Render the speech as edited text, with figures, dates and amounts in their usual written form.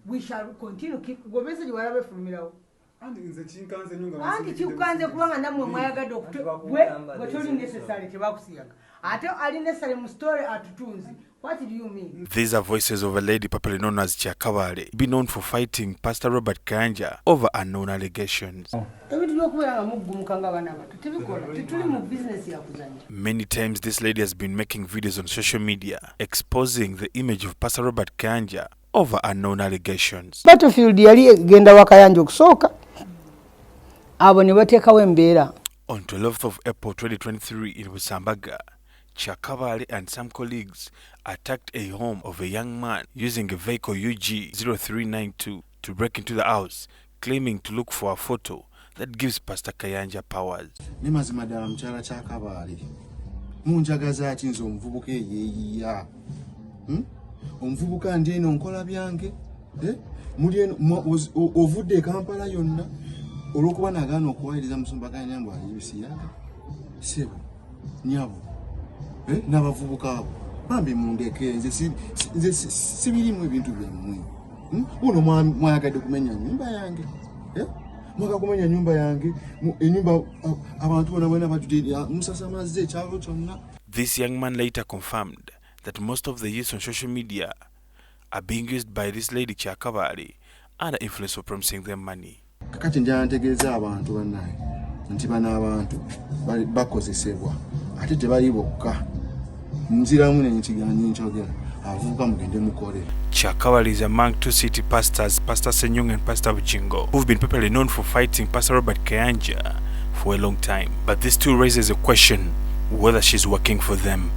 We shall continue keep gwe message walaba efulumirawo. Anti nze kinkanze nnyo nga Anti bansindikidde kikukanze business. Kubanga nammwe mwayagadde Anti gwe bakugamba gwe toli there's a necessary, tebakusiyaga ate ali necessary mu story atutunzi. What do you mean? These are voices of a lady popularly known as Kyakabaale, be known for fighting Pastor Robert Kayanja over unknown allegations. Ebintu byokubeera nga muggumuka nga baana bato tebikola, tetuli mu bizinesi yakuzanya. Many times this lady has been making videos on social media exposing the image of Pastor Robert Kayanja over unknown allegations. Battlefield yali egenda wakayanja okusooka, abo ne bateekawo embeera. On 12th of April 2023 in Busambaga, Kyakabaale and some colleagues attacked a home of a young man using a vehicle UG 0392 to break into the house, claiming to look for a photo that gives Pastor Kayanja powers. Ne mazima ddala mukyala Kyakabaale munjagaza ki nze omuvubuka eyeeyiya? Omuvubuka ndi eno nkola byange, eh? Muli eno ovudde e Kampala yonna olw'okuba nagaana okuwayiriza musumba Kayanja mbu alibisiyaga. Sebo nyabo, eh? N'abavubuka abo bambi mundeke nze nze sibirimu ebintu byammwe. Uno mwayagadde kumenya nyumba yange, eh? Mwagala kumenya nyumba yange enyumba abantu bona bona bajudde musasamaze ekyalo kyonna. This young man later confirmed that most of the youths on social media are being used by this lady Kyakabaale under influence of promising them money. Kakati njala ntegeeza abantu bannaye nti bano abantu bakozesebwa ate tebali bokka. Nziramu nenkiganye nkyogera, abavubuka mugende mukole. Kyakabaale is among two city pastors, Pastor Senyonga and Pastor Bujingo, who've been popularly known for fighting Pastor Robert Kayanja for a long time. But this too raises a question whether she's working for them.